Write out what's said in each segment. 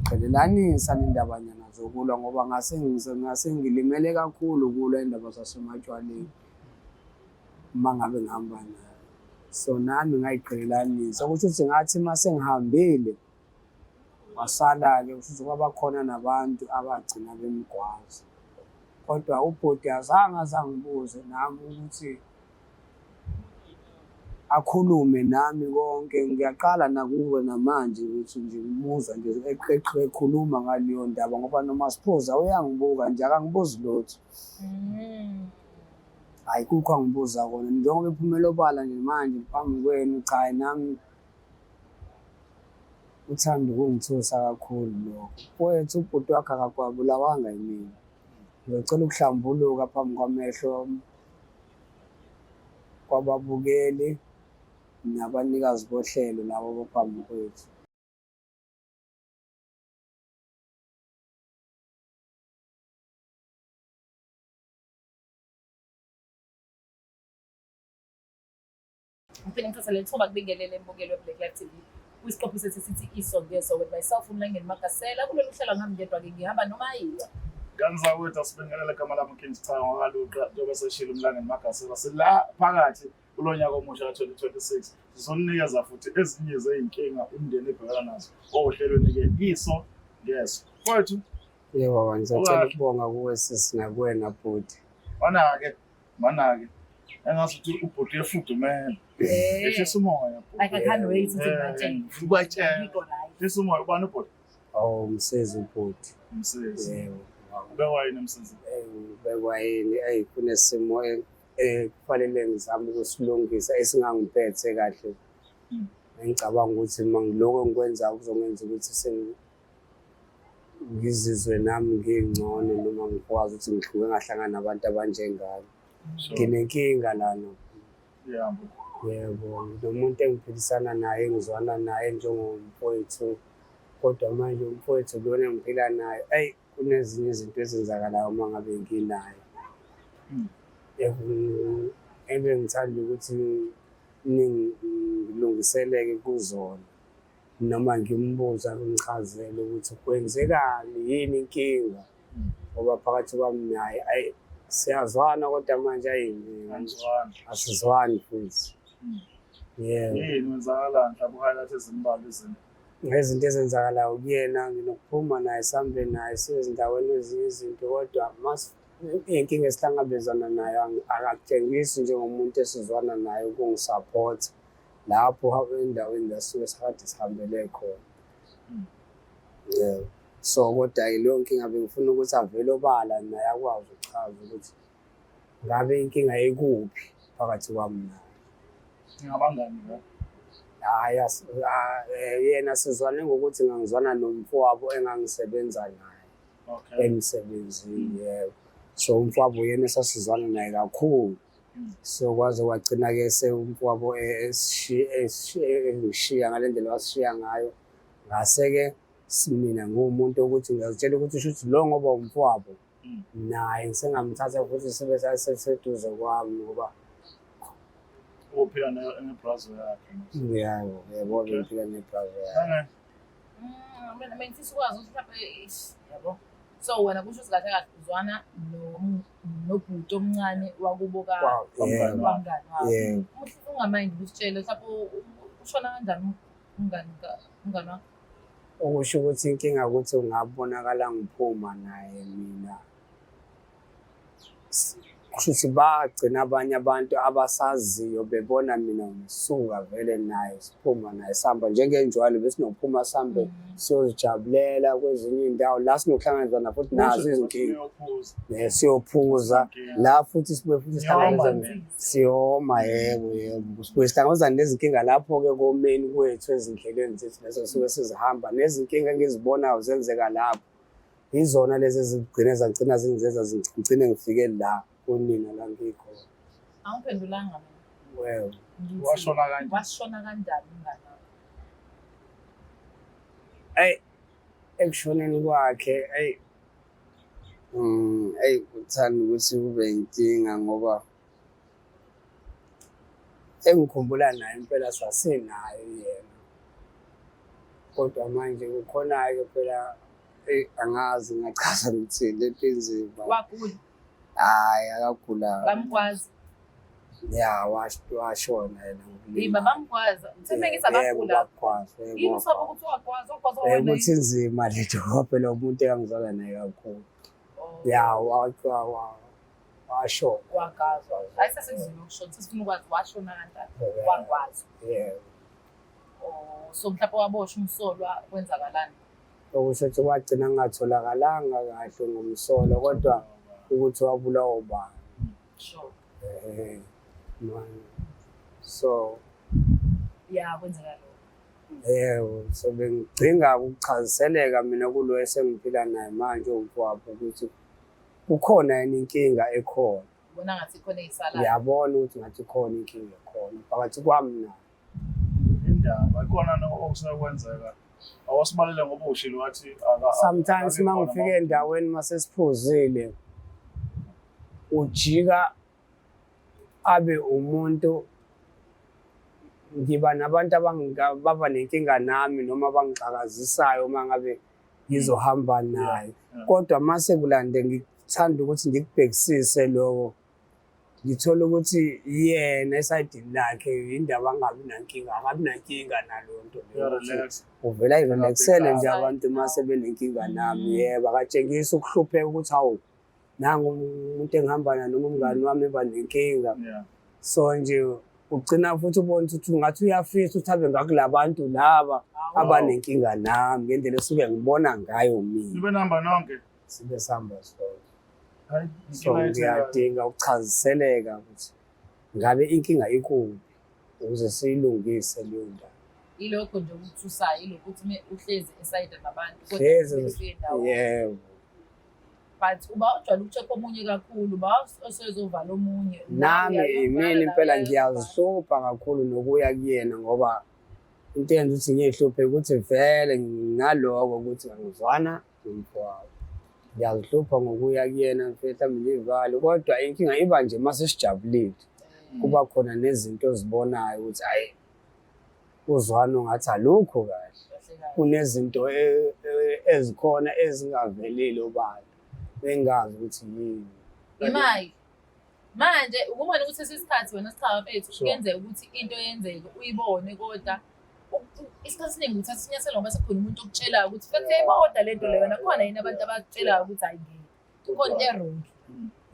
Ngayiqhelelanisa nendabanyana zokulwa ngoba ngase ngilimele kakhulu kulwa indaba zasematshwaleni uma ngabe ngihamba naye. So nami ngayiqhelelanisa, kusho ukuthi ngathi uma sengihambile wasala-ke kusho ukuthi kwabakhona nabantu abagcina bemgwaza. Kodwa ubhuti azange aze angibuze nami ukuthi akhulume nami konke. Ngiyaqala nakuwe namanje ukuthi nje ngimuzwa nje ekhuluma ngaleyo ndaba ngoba noma siphuza uyangibuka nje akangibuzi lutho. Hhayi kukho angibuza kona njengoba ephumela obala nje manje phambi kwenu, cha nami uthanda ukungithusa kakhulu lokho. Mfowethu ubhuti wakhe akakwabulawanga yimina. Ngizocela ukuhlambuluka phambi kwamehlo kwababukeli nabanikazi bohlelo labo abaphambi kwethu. Ngiphinde ngithathe leli thuba kubingelele embukeli we-Black Life TV kwisiqophi sethu esithi Iso Ngeso with myself uMlangeni Magasela. Kulolu hlelo angihambi ngedwa-ke ngihamba noma yiwa. Ngane zakwethu asibingelele igama lami uKing Sithanga wakaLuqa njengoba seshilo uMlangeni Magasela sila phakathi kulo nyaka omusha ka-2026 sizonikeza futhi ezinye zey'nkinga umndeni ebhekana nazo ohlelweni-ke iso ngeso. Mfowethu. Yebo baba, ngisacela ukubonga kuwe sisi nakuwena bhuti. Mana-ke Mana-ke engathi ubhuti uyafudumela. Eh. Ehlisa umoya. Like I can't wait ukuthi ngibatshele. Ubatshele. Ngikho right. Ehlisa umoya ubani ubhuti? Awu umsizi ubhuti. Umsizi. Yebo. Ubekwa yini umsizi? Ubekwa yini? Eyi kunesimo ekufanele ngizame ukusilungisa esingangiphethe kahle. Ngicabanga ukuthi uma ngilokhu engikwenzayo kuzongenza ukuthi ngizizwe nami ngingcono noma ngikwazi ukuthi ngihluke ngahlangana nabantu abanjengami. Nginenkinga lana. Yebo. Yebo, nginomuntu engiphilisana naye engizwana naye njengomfowethu kodwa manje umfowethu lona engiphila naye eyi kunezinye izinto ezenzakalayo uma ngabe nginaye. Ebengithanda ukuthi ngilungiseleke kuzona. Noma ngimbuza angichazele ukuthi kwenzekani yini inkinga ngoba phakathi kwami naye ayi siyazwana kodwa manje ayi asizwani futhi. Yebo. Yini kwenzakalani mhlawumbe u-highlight ezimbalwa izinto? Ngezinto ezenzakalayo kuyena nginokuphuma naye sihambe naye siye ezindaweni ezinye izinto kodwa iy'nkinga esihlangabezana nayo akakutshengisi njengomuntu esizwana naye ukungisaphotha. Lapho endaweni la sisuke sikade sihambele khona. Yebo. So kodwa-ke leyo nkinga bengifuna ukuthi avele obala naye akwazi ukuchaza ukuthi ngabe inkinga ikuphi phakathi kwami naye. Ningabangani bo? Hhayi, yena sizwane ngokuthi ngangizwana nomfowabo engangisebenza naye emsebenzini, yebo. So umfowabo uyena esasizwana naye kakhulu. So kwaze kwagcina-ke sewumfowabo engishiya ngale ndlela wasishiya ngayo. Ngase-ke mina ngiwumuntu ukuthi ngiyazitshela ukuthi shuthi lo ngoba umfowabo naye ngisengamthatha futhi sibe seduze kwami ngoba uphila nebrazo yakhe. Yebo, yebo, ngiphila nebrazo yakhe. Mina ngifisa ukwazi ukuthi mhlawumbe yabo. So wena kusho ukuthi kahle kahle uzwana nobhuti omncane wakubo Yebo. kamngani wakho. Yebo. Umuhle ungamayindi ukusitshela mhlawumbe ushona kanjani umngani umngani wakho? Okusho ukuthi inkinga ukuthi ungabonakala ngiphuma naye mina. Kusho ukuthi bagcina abanye abantu abasaziyo bebona mina ngisuka vele naye siphuma naye sihamba njengenjwayelo besinokuphuma sihambe siyozijabulela kwezinye iy'ndawo la sinokuhlangabezana futhi nazo izinkinga. Siyophuza la futhi sibuye futhi sihlangabezane siyoma, yebo yebo, sibuye sihlangabezane nezinkinga lapho-ke komeni kwethu ezindleleni zethu lezo suke sizihamba nezinkinga engizibonayo zenzeka lapho. Yizona lezi ezigcine zagcina zingizenza ngigcine ngifike la kunina la ngikhona. Awungiphendulanga mina. Well, Ngithi, Washona kanjani? Washona kanjani umngani wakho? Eyi, ekushoneni kwakhe, eyi, eyi kuthanda ukuthi kube inkinga ngoba engikhumbula naye impela sasenaye yena. Kodwa manje kukhona-ke phela, eyi, angazi ngachaza ngithini, lento inzima. Wagula? Hhayi, akagulanga. Bamgwaza? Ya, washona yena Yiba ngokulimala. bamgwaza. Mthembe ngithi Yebo, abagula. bagwaza, yebo, Yini usaba wagwaza. ukuthi wagwaza, wagwaza Eh, wena ukuthi yini? inzima lento ngoba phela umuntu engangizwana naye kakhulu. Oh. Ya, washona. Wagazwa. Hayi, sesizwile ukushona, sesifuna ukwazi washona kanjani. Wagwazwa. Yebo. Oh, so mhlawumbe waboshwa umsolwa, kwenzakalani? Okusho ukuthi wagcina ngingatholakalanga kahle ngomsolwa, kodwa ukuthi wabulawa ubani. Sure. Man. So Ya, kwenzeka lokho. Yebo, so bengidinga ukuchaziseleka mina kulo esengiphila naye manje owumfowabo ukuthi kukhona yini inkinga ekhona. Ubona ngathi khona eyisalayo. Ngiyabona ukuthi ngathi khona inkinga ekhona phakathi kwami naye. Indaba ikhona okusekwenzeka. Awasibalele ngoba ushilo wathi Sometimes akabi uma khona. ngifika endaweni masesiphuzile, ujika abe umuntu, ngiba nabantu baba nenkinga nami noma abangixakazisayo uma ngabe ngizohamba naye. Kodwa mase kulande ngithanda ukuthi ngikubhekisise lokho, ngithola ukuthi yena esayidini lakhe indaba angabi nankinga, akabi nankinga naleyo nto leyo. Uya-relax. Uvela ayirelaxele nje abantu Side mase benenkinga nami. Yebo, akatshengisi ukuhlupheka ukuthi hawu, nangu umuntu engihamba naye noma umngani wami eba nenkinga. So nje ugcina futhi ubona ukuthi ngathi uyafisa ukuthi abe ngakulabantu laba abanenkinga nami ngendlela esuke ngibona ngayo mina. Nibe nihamba nonke? Sibe sihamba sonke. Hayi, So inkinga ethela. ngiyadinga ukuchaziseleka ukuthi ngabe inkinga ikuphi ukuze siyilungise leyo ndaba. Ilokho nje okuthusayo, ilokho ukuthi uhlezi esayida nabantu, kodwa Hlezi kumele ufike endaweni. Yebo. But uba ujwayele uku-check omunye kakhulu, uba osezovala omunye. Nami Uyayovala imina la, impela uyayovala. ngiyazihlupha kakhulu nokuya kuyena, ngoba into eyenza ukuthi ngiyihluphe ukuthi vele nginaloko ukuthi angizwana nomfowabo. Ngiyazihlupha ngokuya kuyena mfethu, mhlawumbe ngiyivale, kodwa inkinga iba nje uma sesijabulile. Kuba khona nezinto ozibonayo ukuthi hhayi, uzwano ngathi alukho kahle. Kahle kahle. Kunezinto ezikhona ezingavelile obala, bengazi ukuthi yini. Imali. Manje ukubona ukuthi sesikhathi wena sichaza mfethu, kuyenzeka ukuthi into yenzeke uyibone, kodwa isikhathi esiningi uthatha isinyathelo ngoba sekukhona umuntu okutshelayo ukuthi mfethu uyayibona le nto le wena, khona yini abantu abakutshelayo ukuthi hayi ngeke, kukhona into e-wrong.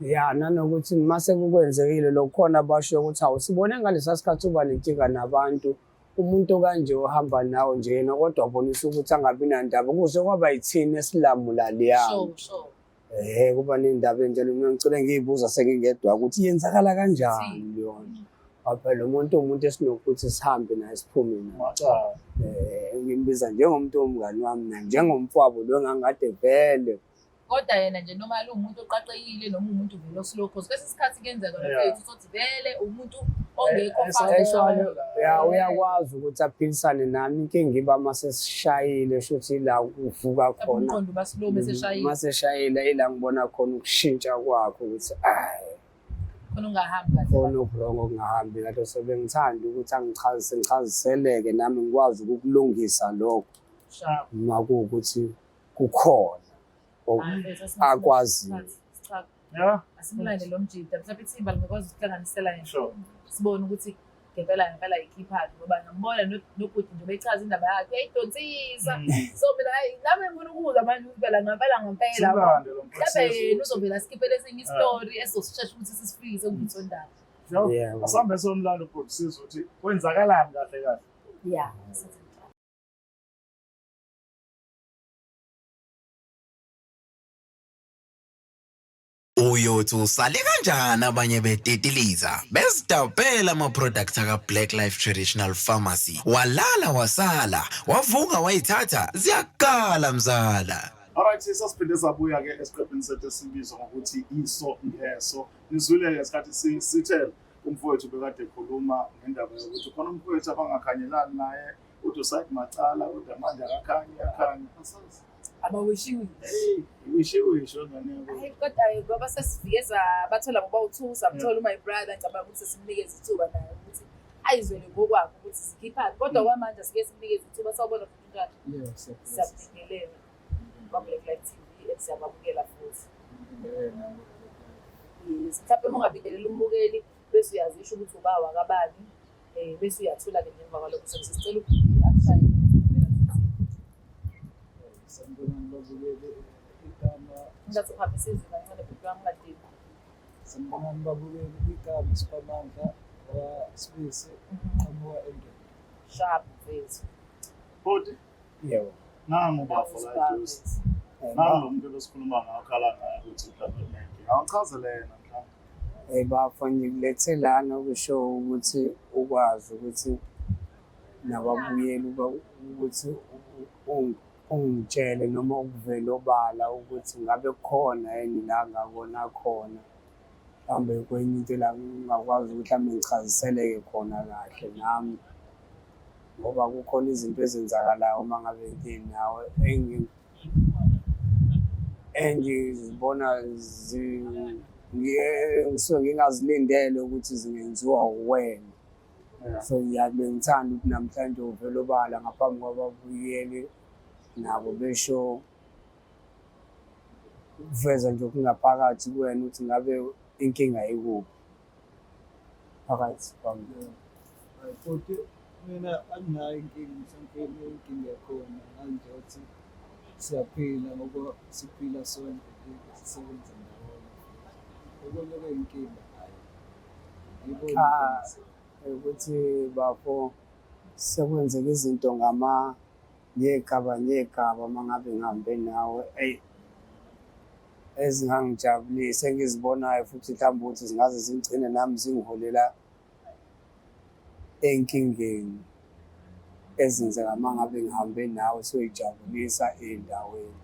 Ya, nanokuthi mase kukwenzekile lokho, khona basho ukuthi hawu, sibone ngalesa sikhathi uba nenkinga nabantu, umuntu kanje ohamba nawo nje yena kodwa ubonisa ukuthi angabi nandaba, kuze kwaba yithini esilamula leya. Sure, sure. Kuba nendaba enjalo, mina ngicela ngiyibuza sengingedwa ukuthi yenzakala kanjani leyo nto. Ngoba lo muntu umuntu esinokuthi sihambe naye siphume naye. Macala. Ngimbiza njengomuntu womngani wami naye, njengomfowabo lo engangikade vele. Kodwa yena nje noma umuntu oqaqekile noma umuntu vele oslow, cause kwesinye isikhathi kuyenzeka mfethu uthi vele umuntu ongekho fast. Ya, uyakwazi ukuthi aphilisane nami, inkinga iba uma sesishayile, shuthi ila kuvuka khona. Umqondo uba slow bese shayile. Uma seshayile ila ngibona khona ukushintsha kwakho ukuthi ayi, Khona ungahambi kahle. Khona oku-wrong okungahambi kahle, so bengithanda ukuthi angichazise, ngichaziseleke nami ngikwazi ukukulungisa lokho. Sharp. Uma kuwukuthi kukhona akwaziyo. Cha. Yeah. Asimlande lo mjida, mhlawumbe ithimba lingakwazi ukuhlanganisela yena. Sure. Sibone ukuthi ngempela ngempela ikhiphaphi, ngoba ngambona nobhuti nje bechaza indaba yakhe uyayidonsisa. So mina hayi, nami ngifuna ukuzwa manje ukuthi phela ngempela ngempela. Simlande lo mfowethu. Mhlawumbe yena uzovela asikhiphele esinye isitori esizosishesha ukuthi sisifike kuvutho ndaba. Sure. Yeah. Asambe somlando bhuti, sizwe ukuthi kwenzakalani kahle kahle. Yeah. Uyothi usale kanjani abanye betetiliza bezidabhela ama-products aka-Black Life Traditional Pharmacy, walala wasala wavuka wayithatha ziyakala mzala. Alright, sasiphinde sabuya-ke esiqephini sethu esibizwa ngokuthi iso ngeso. Nizwile-ke isikhathi sithela umfowethu bekade ekhuluma ngendaba yokuthi khona umfowethu abangakhanyelani naye, uthi usayidi macala, kodwa manje akakhanyi, akhanyi. Asazi. Abawishiwe. Hey, wishiwisho ngane yabo. Hayi, kodwa ngoba sesivikeza bathola ngoba uthusa mthola my brother, ngicabanga ukuthi simnikeze ithuba naye ukuthi ayizwele ngokwakhe ukuthi sikhiphani, kodwa kwamanje asike simnikeze ithuba, sawubona futhi. mntwana? Yebo, siyaphila. Siyakubingelela kwa-Black Life TV and siyabamukela futhi. Ngibingelele. Yes. Mhlawumbe uma ungabingelela umbukeli bese uyazisho ukuthi uba wakabani, bese uyathula-ke ngemva kwalokho. So sicela ubhuti akushaye impela futhi. Sanibonani babukeli, igama Ngathi uhambise izwi kancane bhuti wami ungadini. Sanibonani babukeli, igama Siphamandla waSibisi qhamuka eNdoni. Sharp mfethu. Bhuti, Yebo. nangu bafo la eduze. Nangu lo muntu ebesikhuluma ngawo khala ngayo ukuthi mhlawumbe unenkinga. Awuchazele yena mhlawumbe. Bafo ngikulethe lana ukusho ukuthi ukwazi ukuthi nababuyeli ukuthi ungitshele noma ukuvele obala ukuthi ngabe kukhona yini la ngakona khona mhlawumbe kwenye into la ngingakwazi ukuthi mhlawumbe ngichaziseleke khona kahle nami ngoba kukhona izinto ezenzakalayo uma ngabe nginawe engizibona ngisuke ngingazilindele ukuthi zingenziwa uwena. So ngiyabe ngithanda ukuthi namhlanje uvele obala ngaphambi kwababukeli nabo besho ukuveza nje okungaphakathi kuwena ukuthi ngabe inkinga ikuphi phakathi kwami. Hayi futhi mina anginayo inkinga mhlawumbe inkinga ekhona manje ukuthi siyaphila ngoba siphila sonke nje sisebenza ndawonye. Okunye kuyinkinga hhayi. Ngiyibona Cha, inkinga. Ukuthi bafo sekwenzeka izinto ngama ngegaba ngegaba uma ngabe ngihambe nawe, eyi ezingangijabulisi engizibonayo futhi mhlawumbe ukuthi zingaze zingigcine nami zingiholela ey'nkingeni ezenzeka uma ngabe ngihambe nawe siyoy'jabulisa ey'ndaweni.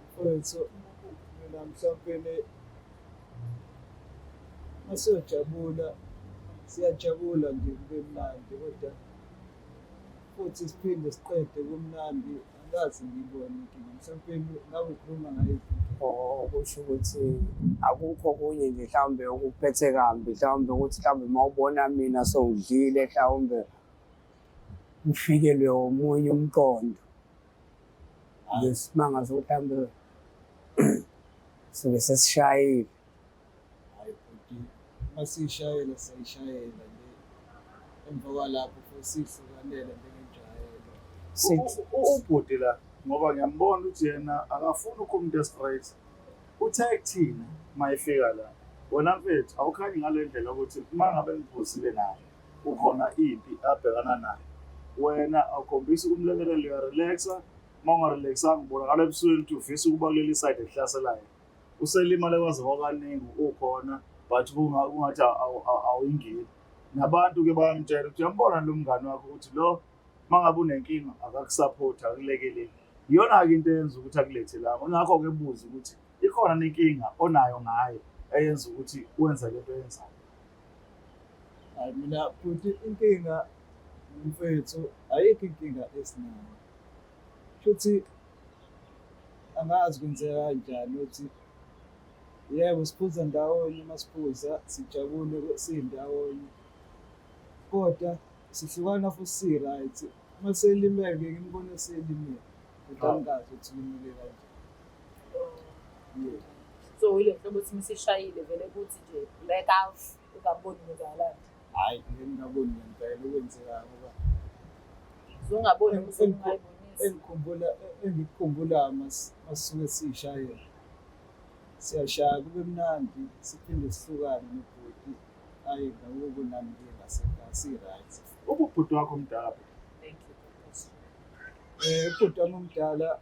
Mfowethu, mina mhlawumbe masiyojabula, siyajabula nje kube mnandi kodwa futhi siphinde siqede kumnandi, angikaze ngiyibone inkinga. Mhlawumbe ngabe ukhuluma ngayiphi inkinga? Okusho ukuthi akukho okunye nje mhlawumbe okuphethe kambi, mhlawumbe ukuthi mhlawumbe uma ubona mina sewudlile mhlawumbe ufikelwe omunye umqondo. Ngesimanga sokuthi mhlawumbe suke sesishayile. Hhayi bhuti, masiyishayela siyayishayela nje. Emva kwalapho futhi siyihlukanele njengenjwayelo. Ubhuti la ngoba ngiyambona ukuthi yena akafuni ukukhuluma into straight. Uthe kuthina uma efika la, wena mfethu awukhanyi ngale ndlela ukuthi uma ngabe niphuzile naye kukhona impi abhekana nayo. Wena awukhombisi ukumlekelela, uyarelaxa. Uma ungarelaxanga ubonakala ebusweni ukuthi ufisa ukuba kuleli side elihlaselayo. Uselimale kwaze kwakaningi ukhona but kungathi awuyingeni. Nabantu-ke bayamtshela ukuthi uyambona lo mngani wakho ukuthi lo uma ngabe unenkinga akakusaphothi, akulekeleli. Iyona-ke into eyenza ukuthi akulethe lapho. Ingakho-ke ebuza ukuthi ikhona nenkinga onayo ngaye eyenza ukuthi wenze lento oyenzayo. Hayi mina bhuti, inkinga mfethu ayikho inkinga esinayo. Futhi angazi kwenzeka kanjani ukuthi yebo siphuza ndawonye uma siphuza sijabule sindawonye kodwa sihlukana futhi si-right. Uma selimele ngike ngimbone selimele kodwa angazi ukuthi ulimele kanjani. Yeah. So yile nhlobo ukuthi misishayile vele kuthi nje black out ungaboni kwenzakalani. Hhayi ngeke ngingaboni ngempela okwenzekayo ngoba Uzongaboni ukuthi ungayibonisi. Engikhumbula engikukhumbulayo masisuke siyishayela siyashaya kube mnandi siphinde sihlukane nobhuti aye ngakubo nami ngiye ngasekhaya si-right. Ububhuti wakho omdala bhuti? Thank you. Ubhuti wami omdala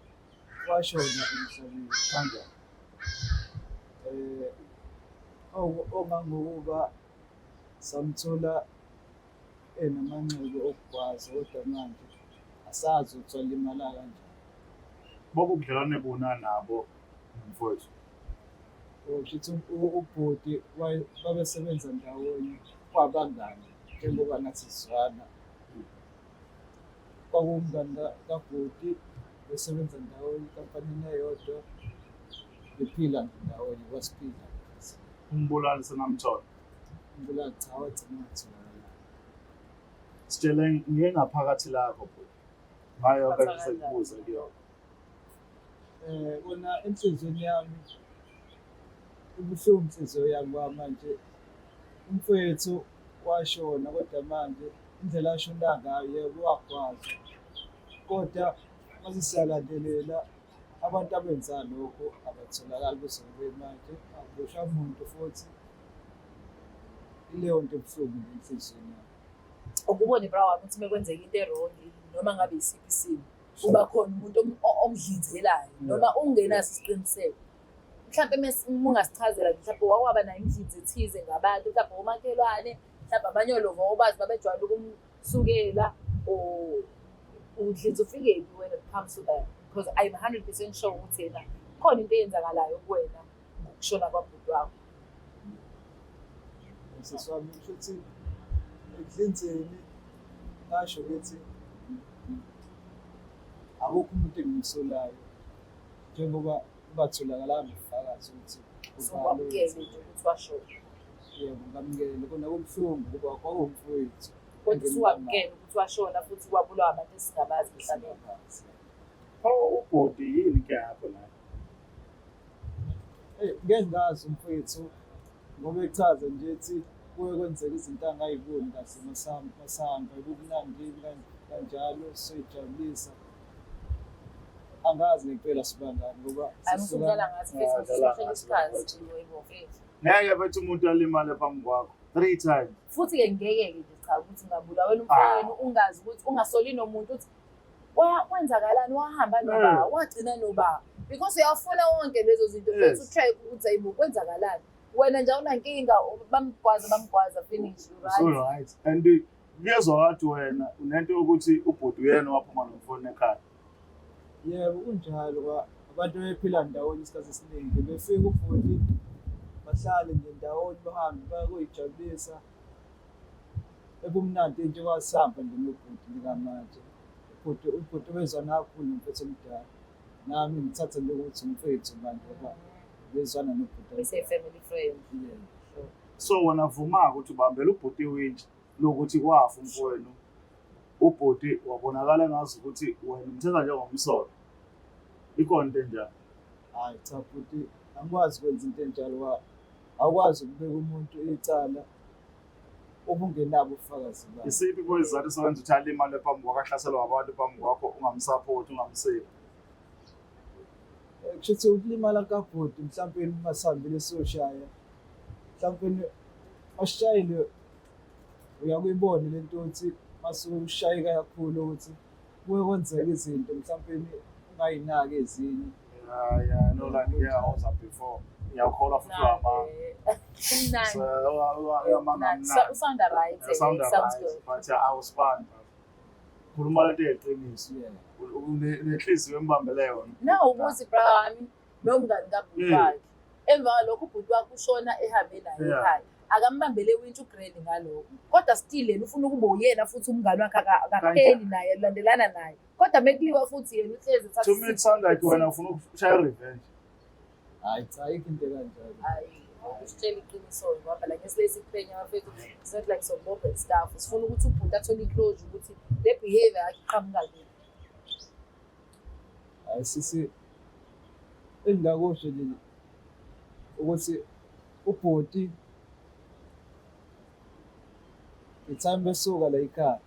washona emhlabeni. Kanjani? Ongangokuba samthola enamanxeba okugwaza kodwa manje asazi ukuthi walimala kanjani. Bonke ubudlelwane bona nabo mfowethu. Kusho ukuthi ubhuti babesebenza ndawonye kwabangani njengoba nathi sizwana. Kwakuwumngani kabhuti besebenza ndawonye enkampanini eyodwa bephila nje ndawonye kwasiphila. Umbulali senamthola. Umbulali cha wagcina ngatholakala. Sitshele ngengaphakathi lakho bhuti. Ngayo yonke Phatha kanjani? sekubuza kuyona. Kona enhliziyweni yami ibuhlungu inhliziyo yami ngoba manje umfowethu washona, kodwa manje indlela ashona ngayo yebo wagwazwa, kodwa mase siyalandelela abantu abenza lokho abatholakali kuze kube manje, akuboshwa muntu futhi. Ileyo nto ebuhlungu nje enhliziyweni yami. Ukubona ibra wami ukuthi mekwenzeka into e-wrong noma ngabe isiphi isimo uba khona umuntu omdlinzelayo noma ungenaso isiqiniseko. Mhlampe uma ungasichazela mhlampe wakwaba nayo imidlinzo ethize ngabantu, mhlampe omakhelwane, mhlampe abanye olova obazi babejwayele ukumsukela or udlinza ufikephi when it comes to that, because I'm 100% sure ukuthi yena khona into eyenzakalayo kuwena ngokushona kwabhuti wakho. Sisi wami, kusho ukuthi ekudlinzeni ngasho ukuthi akukho umuntu engimsolayo njengoba kungatholakalanga ubufakazi ukuthi So wamukele nje ukuthi washona? Yebo, ngamukele. Kona kubuhlungu ngoba kwakuwumfowethu. Kodwa usuwamukele ukuthi washona futhi kwabulawa abantu esingabazi emhlabeni? Pho ubhuti yini inkinga yakho naye? Ngeke ngazi umfowethu ngoba echaza nje ethi kuye kwenzeka izinto angayiboni kahle masihamba ebumnandini kanjalo soyijabulisa. Angazi ngempela sibangani ngoba Angifundela ngathi Ah, futhi dlala sihlela ngathi, isikhathi yebo mfethu. Ngeke bethi umuntu alimale phambi kwakho three times. Futhi-ke ngeke-ke nje cha ukuthi ungabulawela umfowenu ungazi ukuthi ungasoli nomuntu ukuthi kwenzakalani, wahamba noba, wagcina noba, because uyafuna wonke lezo zinto futhi u-track ukuthi ayibo kwenzakalani. Wena nje awunankinga, bamgwaza bamgwaza, finish, right? So right. And kuyezwa kathi wena unento yokuthi ubhuti uyena owaphuma nomfowenu ekhaya. Yebo, kunjalo. Abantu bephila ndawonye isikhathi esiningi, befika ubhuti bahlale nje ndawonye, bahambe bayoyijabulisa ebumnandi nje kwasihamba nje nobhuti nikamanje. Ubhuti ubezwana kakhulu nomfethu omdala, nami ngithatha nje ukuthi umfethu manje ngoba bezwana nobhuti. Bese-family friend. Yebo. So wena vuma ukuthi ubambele ubhuti iwintshi lokuthi kwafa umfowenu, ubhuti wabonakala engazi ukuthi wena umthatha njengomsolo. Ikhona into enjalo? Hhayi cha bhuti, angikwazi ukwenza into enjalo ngoba awukwazi ukubeka umuntu icala obungenabo ubufakazi bakhe. Isiphi pho isizathu sokwenza ukuthi alimale phambi kwakho, ahlaselwe abantu phambi kwakho, ungamsaphothi, ungamseki? Kusho ukuthi ukulimala kabhuti mhlawumpe uma sihambile siyoshaya, mhlawumpe asishayile, uyakuyibona le nto ukuthi masuke ushayeka kakhulu ukuthi kuye kwenzeka izinto mhlawumpe ungayinaki ezinye. Yeah, no, like, yeah, I was up before. Ngiyakholwa futhi uyamanga. Kumnandi. So, uyamanga mnandi. Usanda right. Yeah, sound Sounds right, good. but awusibani. Khuluma lento eyiqiniso. Yeah. Unenhliziyo embambele yona. Na ukuthi bra wami nomngani kabhuti wakhe. Emva kwalokho ubhuti wakhe ushona ehambe naye ekhaya. Akambambele wintsha ugrand ngalokho. Kodwa still yena ufuna ukuba uyena futhi umngani wakhe akapheli naye, ulandelana naye. Kodwa mekuliwa futhi yena uhlezi ethatha To me it sound like wena ufuna ukushaya revenge. Hhayi cha, ayikho into ekanjalo. Hayi, usitshela iqiniso ngoba phela ngesilesi kuphenya bafethu, it's not like some mob and stuff. Sifuna ukuthi ubhuti athole i-closure ukuthi le behavior yakhe iqhamuka kuphi. Hhayi sisi, engingakusho nje ukuthi ubhuti the time besuka la ekhaya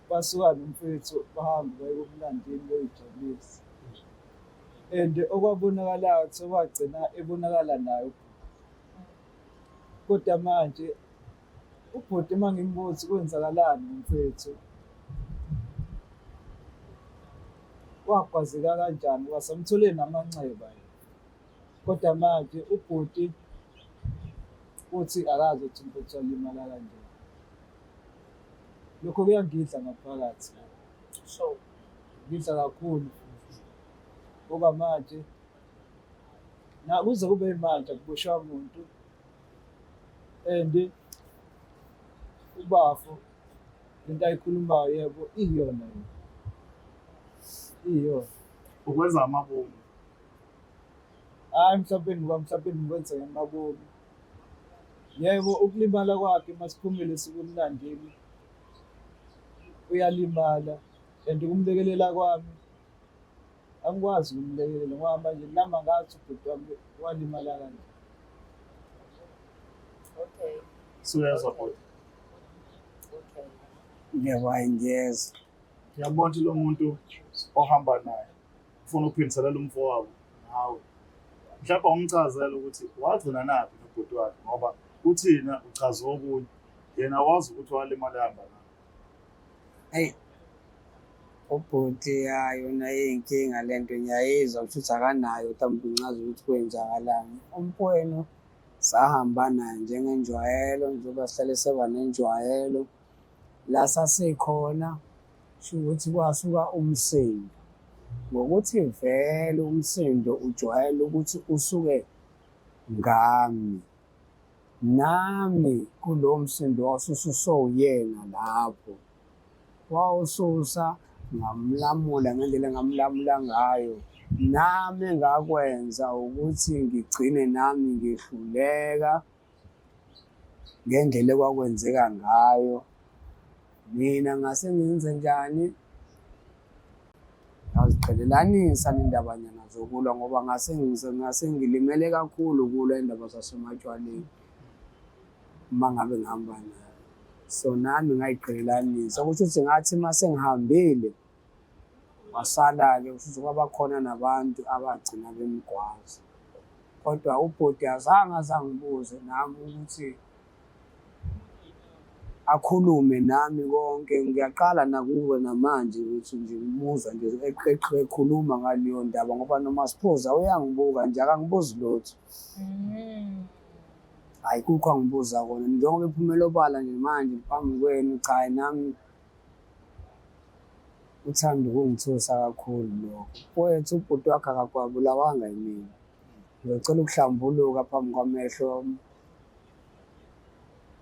basuka nomfethu bahambe baye kumnandini beyoyijabulisa, and okwabonakalayo ukuthi wagcina ebonakala naye ubhuti. Kodwa manje ubhuti uma ngimbuza kwenzakalani ngomfethu, wagwazeka kanjani, wasamthole namanxeba yena. Kodwa manje ubhuti uthi akazi ukuthi umfethu walimala kanjani. Lokho kuyangidla ngaphakathi. Sure. Ngidla kakhulu futhi. Ngoba manje na kuze kube manje akuboshwa muntu, and ubafo lento ayikhulumayo yebo iyona yona. Iyona. Ukwenza amabomu. Hhayi mhlawumbe ngoba mhlawumbe ngikwenza ngamabomu. Yebo, ukulimala kwakhe masiphumile sikumnandini. Uyalimala and ukumlekelela kwami angikwazi ukumlekelela ngoba manje nami angazi ubhuti wami walimala kanje. Okay. Suyezwa bhuti. Okay. Yebo, hhayi ngiyezwa. Ngiyabona ukuthi lo muntu ohamba naye ufuna ukuphindiselela umfowabo nawe. Mhlawumbe awumchazele ukuthi wagcina naphi nobhuti wakhe ngoba uthina uchaza okunye. Yena wazi ukuthi walimala ehamba naye. Eyi, ubhuti ya yona iyinkinga le nto ngiyayizwa kushuthi akanayo mhlawumbe incaza ukuthi kwenzakalani. Umfowenu sahamba naye njengenjwayelo njengoba sihlale seba nenjwayelo. La sasikhona kusho ukuthi kwasuka umsindo. Ngokuthi vele umsindo ujwayele ukuthi usuke ngami. Nami kulowo msindo wawusususwe uyena lapho. Wawususa ngamlamula ngendlela engamlamula ngayo. Nami engakwenza ukuthi ngigcine nami ngihluleka ngendlela ekwakwenzeka ngayo. Mina ngase ngenze njani? Ngaziqhelelanisa nendabanyana zokulwa ngoba ngase ngase ngilimele kakhulu kulwa indaba zasematshwaleni uma ngabe ngihamba naye. So nami ngayiqhelelanisa kusho ukuthi ngathi uma sengihambile wasala-ke kusho ukuthi kwabakhona nabantu abagcina bemgwaza. Kodwa ubhuti azange aze angibuze nami ukuthi akhulume nami konke. Ngiyaqala nakuwe namanje ukuthi nje ngimuzwa nje ekhuluma ngaleyo ndaba ngoba noma siphuza uyangibuka nje akangibuzi lutho. Hhayi kukho angibuza kona njengoba ephumela obala nje manje phambi kwenu cha nami uthanda ukungithusa kakhulu lokho. Mfowethu ubhuti wakhe akakwabulawanga yimina. Ngizocela ukuhlambuluka phambi kwamehlo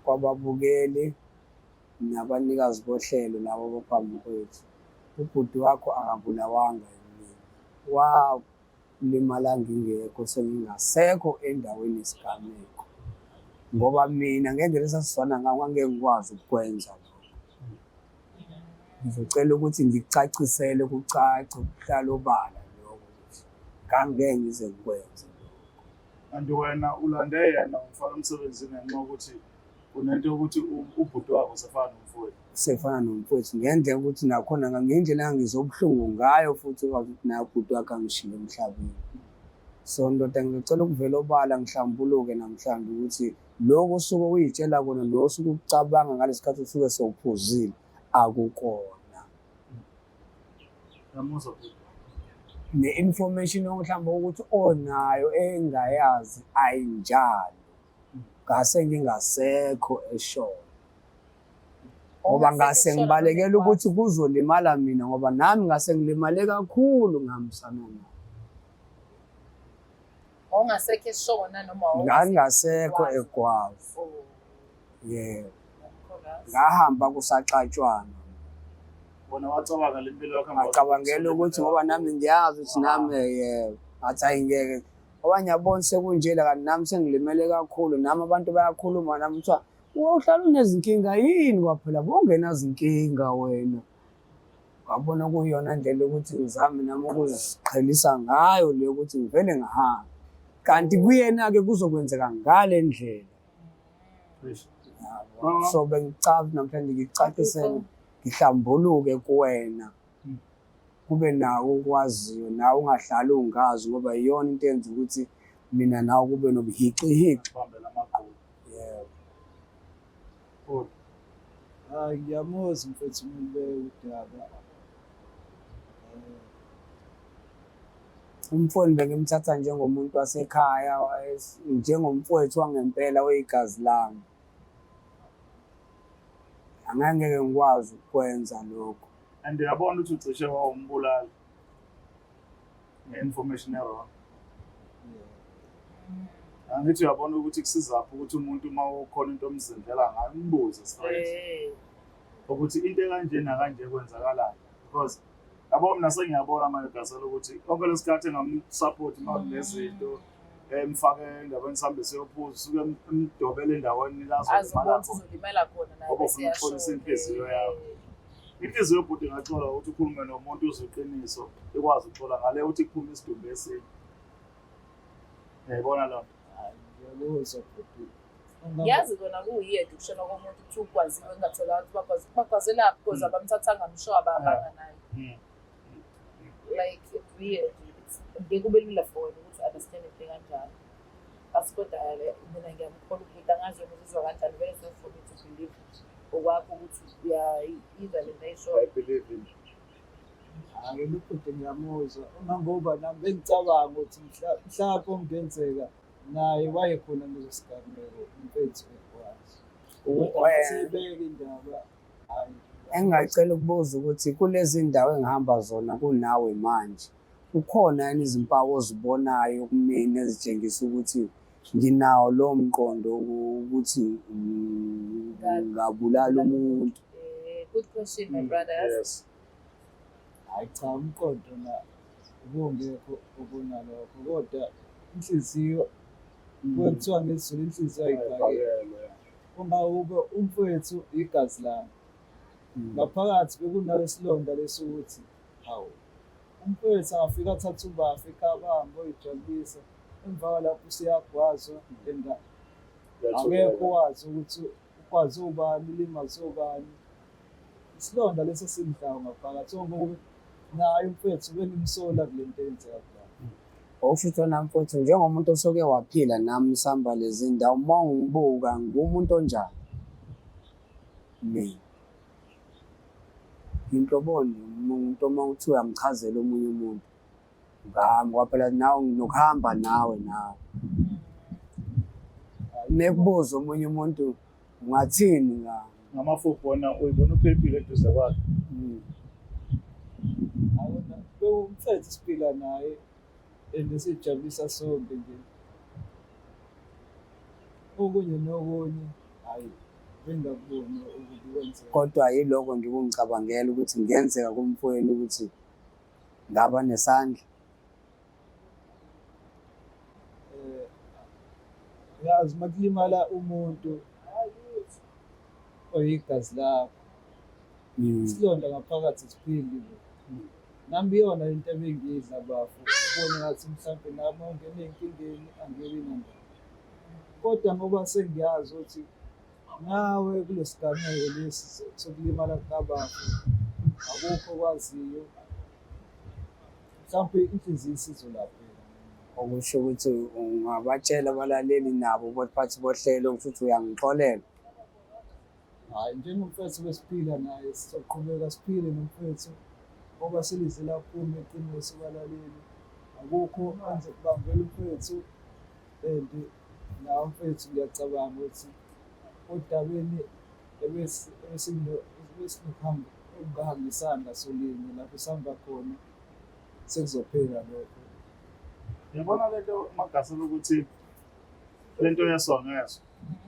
kwababukeli nabanikazi bohlelo labo abaphambi kwethu. Ubhuti wakho akabulawanga yimina. Walimala ngingekho sengingasekho endaweni yesigameko. Ngoba mina ngendlela esasizwana ngayo ngangeke ngikwazi ukukwenza lokho. Ngizocela ukuthi ngikucacisele kucace kuhlale obala lokho ukuthi ngangeke ngize ngikwenze lokho. Kanti wena ulande yena umfaka emsebenzini ngenxa yokuthi unento yokuthi ubhuti wakho usefana nomfowethu. Usefana nomfowethu ngendlela ukuthi nakhona ngendlela engangizwa ubuhlungu ngayo futhi ukwazi ukuthi naye ubhuti wakhe angishiye emhlabeni. So ndoda ngizocela ukuvela obala ngihlambuluke namhlanje ukuthi lokhu osuke uyitshela kona lo osuke ukucabanga ngalesi khathi usuke sewuphuzile akukona. Uyamuzwa bhuti? Ne-information mhlawumbe ukuthi onayo engayazi ayinjalo. Ngase ngingasekho eshona. Ngoba ngase ngibalekela ukuthi kuzolimala mina ngoba nami ngase ngilimale kakhulu ngihambisana naye. Wawungasekho eshona noma Ngangingasekho egwavu. Oh, Yebo. Ngahamba kusaxatshwana. Wena wacabanga le mpilo yakho Ngacabangela ukuthi ngoba nami ngiyazi ukuthi nami yebo. Ngathi hayi ngeke. Ngoba ngiyabona sekunjena kanti nami sengilimele kakhulu nami abantu bayakhuluma nami kuthiwa uhlala unezinkinga yini kwaphela bongenazinkinga wena. Ngabona kuyiyona ndlela yokuthi ngizame nami ukuziqhelisa ngayo le yokuthi ngivele ngihambe. Kanti kuyena-ke kuzokwenzeka ngale ndlela. So bengicabanga namhlanje ngikucacisele ngihlambuluke kuwena. Kube nawo okwaziyo nawe ungahlali ungazi ngoba iyona into enza ukuthi mina nawe kube nobuhixihixi. Bambela amagqubu. Yebo. Bhuti. Hayi ngiyamuzwa mfethu umuntu udaba. Umfowenu bengimthatha njengomuntu wasekhaya, njengomfowethu wangempela oyigazi lami. Angangeke ngikwazi ukukwenza lokho. And uyabona ukuthi ucishe wawumbulala nge-information e-wrong. Angithi uyabona ukuthi kusizaphi ukuthi umuntu uma ukhona into omzindlela ngayo umbuze straight ukuthi into ekanje nakanje kwenzakalani because yabo mina sengiyabona manje Gasela ukuthi konke lesikhathi engamsupport uma kunezinto emfake endaweni sihambe siyophuza usuke emdobele endaweni la Azi azolimala ukuthi uzolimala khona naye Ngoba bese ufuna ukuxolisa eyashona. inhliziyo yakho. Inhliziyo yobhuti ingaxola ukuthi ukhulume nomuntu uzwe iqiniso, ikwazi ukuxola ngale uthi kuphume isidumbu esinye. Uyayibona loo nto? Hayi, ngiyakuzwa bhuti. Yazi kona kuwuyedwa ukushona komuntu kuthiwa ugwaziwe kungatholakali ukuthi bagwazelaphi because abamthathanga mshwaba abanga naye. Like it's weird. Ngeke kube lula for wena ukuthi understand into kanjalo. But kodwa mina ngiyamkholwa ukuthi angazi wena uzizwa kanjani, vele it's not for me to believe okwakho ukuthi uyayizwa le nto ayishoyo. I believe in. Hhayi, ubhuti ngiyamuzwa. Uma ngoba nami bengicabanga ukuthi mhlawumbe okungenzeka naye wayekhona kuleso sigameko, umfethu ekwazi. Kodwa siyibeke indaba, hhayi. Engingacela ukubuza ukuthi kulezi ndawo engihamba zona kunawe manje, kukhona yini izimpawu ozibonayo kumina ezitshengisa ukuthi nginawo lowo mqondo ukuthi ngabulala umuntu? Good question, my brother. Yes. Hhayi cha, umqondo na ubungekho okunalokho, kodwa inhliziyo, kuthiwa ngesiZulu inhliziyo ayibhakele. Uma ube umfowethu igazi lami. Ngaphakathi bekunalesilonda lesukuthi hawu, umfowethu angafika athathe ubafa ekhaya bahambe oyijabulisa, emva kwalapho useyagwazwa and akekho wazi ukuthi ugwaze ubani, ulimaze ubani. Isilonda lesi esingidlayo ngaphakathi ngoba naye umfowethu bengimsola kule nto eyenzeka kulapho. Okusho ukuthi wena mfowethu njengomuntu osuke waphila nami sihamba lezi ndawo, uma ungibuka ngumuntu onjani mina? Nginhloboni umuntu uma uthi uyamchazela omunye umuntu ngami, ngoba phela nawe nginokuhamba nawe nawe. Mekubuza omunye umuntu ungathini ngami? Ngamafuphi wona uyibona uphephile eduze kwakhe. Awona bewumfethu siphila naye and sijabulisa sonke nje. Okunye nokunye hhayi bengakuboni ukuthi kwenzeka. Kodwa yiloko nje ukungicabangela ukuthi kungenzeka kumfowenu ukuthi ngaba nesandla. Yazi uma kulimala umuntu oyigazi lakho, isilonda ngaphakathi siphili. Nami iyona into ebengiyidla bafo, ubone ngathi mhlampe nami ungena ey'nkingeni angibi nandaba. Kodwa ngoba sengiyazi ukuthi nawe kulesigameko lesi sokulimala kukabafo akukho okwaziyo, mhlawumpe inhliziyo isizolapheka. Okusho ukuthi ungabatshela abalaleli nabo baphathi bohlelo ukuthi uyangixolela. Hhayi, njengomfethu besiphila naye sizoqhubeka siphile nomfethu ngoba selize laphuma iqiniso balaleli. Akukho engizokubambela umfethu and nawe mfethu ngiyacabanga ukuthi odabeni ebesinokuhambisana ngasolinye lapho sihamba khona sekuzophela lokho. Ngiyabona lento Magasela ukuthi lento yesongeso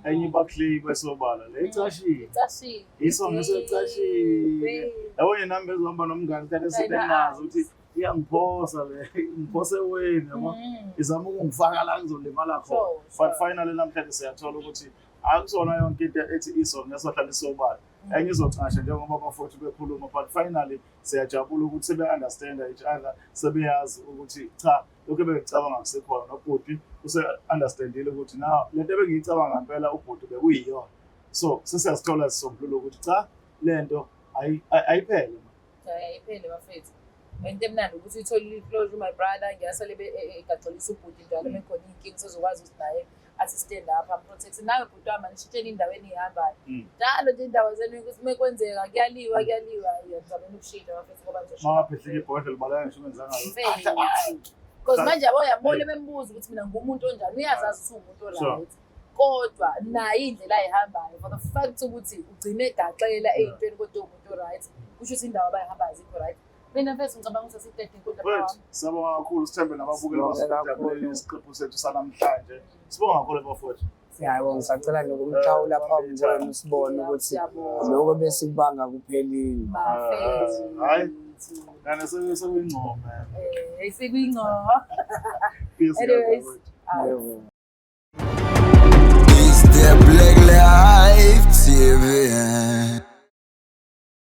enye iba-clear ibesobala le icashile, Icashile. isongeso icashile. Yabo nje nami bezohamba nomngane kanti esithi engazi ukuthi iyangiphosa le, ngiphosa eweni yabo, izama ukungifaka la ngizolimala khona. But finally namhlanje siyathola ukuthi akusona yonke into ethi isongeso hlala isobala, enye izocasha njengoba abafowethu bekhuluma. But finally siyajabula ukuthi sebe-understanda each other, sebeyazi ukuthi cha, lokhu ebengicabanga kusekhona, nobhuti use-understandile ukuthi na lento ebengiyicabanga ngempela ubhuti bekuyiyona. So sesiyasithola sisombululo ukuthi cha, lento ayiphele. Ayiphele bafethu. Into emnandi ukuthi uyitholile i-closure my brother, ngiyasale egaxelisa ubhuti njalo mekhona iy'nkinga usezokwazi ukuthi naye athi stand up am-protect. Nawe bhuti wami anishintsheni indawo eniyihambayo. Njalo nje indawo zenu ukuthi mekwenzeka kuyaliwa kuyaliwa, ngizameni ukushintsha bafethu ngoba nizoshona. Mawaphehlika ibhodlela ubaleka ngisho ungenzanga Mfethu. Because manje yabo uyambona bembuza ukuthi mina ngumuntu onjani, uyazazi ukuthi uwumuntu o-right. Kodwa naye indlela ayihambayo for the fact ukuthi ugcine egaxela ey'ntweni kodwa uwumuntu o-right, kusho ukuthi indawo abayihambayo azikho right. Mina mfethu ngicabanga ukuthi asiqede inkundla. Wethu, siyabonga kakhulu, sithembe nababukeli Sibonge basijabulele kakhulu. isiqephu sethu sanamhlanje. Sibonga kakhulu bafowethu. Yebo, ngisacela nokumxhawula phambi kwenu sibone ukuthi lokho besikubanga kuphelile. Bafethu. Hhayi. Kane sekuyingcome. Sekuyingcome. Peace, Anyways. bafowethu. Yebo. It's the Black Life TV.